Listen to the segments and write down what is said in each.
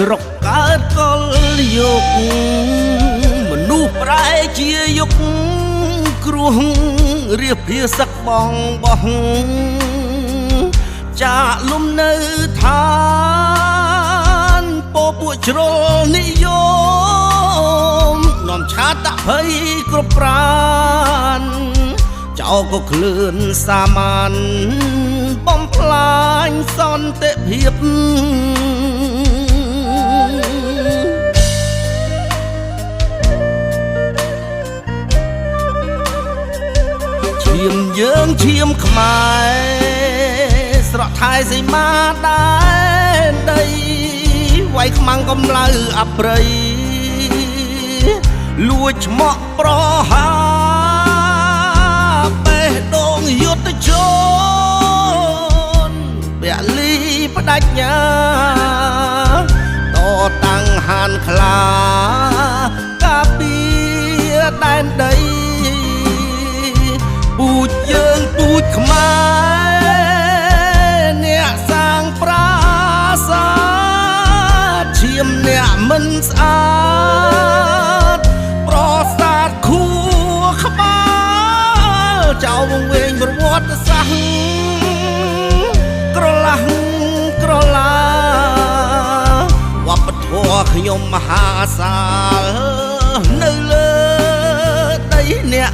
ស្រុកកើតកលយុគមនុស្សប្រែជាយុគគ្រោះរៀបភាសឹកបងបោះចាកលំនៅឋានពោពួកជ្រុលនិយមនាំឆាតភ័យគ្រប់ប្រានចោលក៏ក្លឿនសាមញ្ញបំផ្លាញសន្តិភាពឈាមយើងឈាមខ្មែរស្រក់ថែសីមាដែនដីវាយខ្មាំងកំឡៅអប្រិយលួចឆ្មក់ប្រហាបេះដូងយុទ្ធជនពលីបដិញ្ញាតតាំងហានខ្លាការពារដែនដីពូជយើងពូជខ្មែរអ្នកសាងប្រាសាទឈាមអ្នកមិនស្អាតប្រាសាទខួរក្បាលចៅវង្វេងប្រវត្តិសាស្ត្រក្រឡាស់ក្រឡាវប្បធម៌ខ្ញុំមហាសាលនៅលើដីអ្នក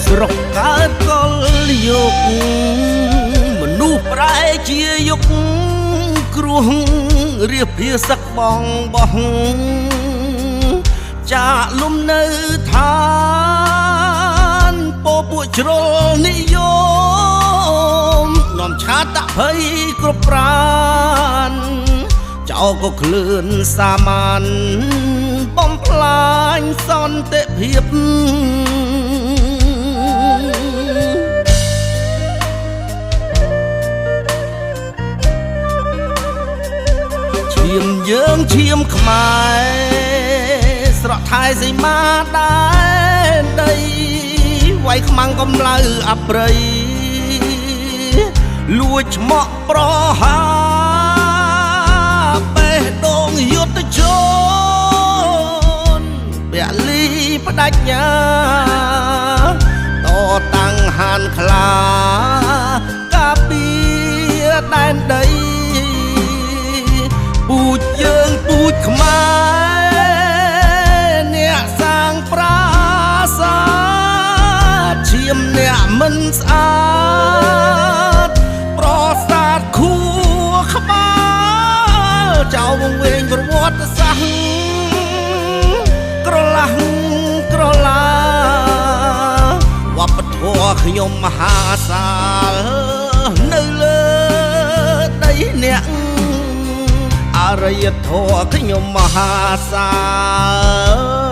ស្រុកកើតកលយុគមនុស្សប្រែជាយុគគ្រោះរៀបភាសឹកបងបោះចាកលំនៅឋានពោពួកជ្រុលនិយមនាំឆាតភ័យគ្រប់ប្រានចោលក៏ក្លឿនសាមញ្ញបំផ្លាញសន្តិភាពឈាមយើងឈាមខ្មែរស្រក់ថែសីមាដែនដីវាយខ្មាំងកំឡៅអប្រិយលួចឆ្មក់ប្រហាបេះដូងយុទ្ធជនពលីបដិញ្ញាតតាំងហានខ្លាការពារដែនដីពូជយើងពូជខ្មែរអ្នកសាងប្រាសាទឈាមអ្នកមិនស្អាតប្រាសាទខួរក្បាលចៅវង្វេងប្រវត្តិសាស្ត្រក្រឡាស់ក្រឡាវប្បធម៌ខ្ញុំមហាសាលនៅលើដីអ្នកអរិយធម៌ខ្ញុំមហាសាល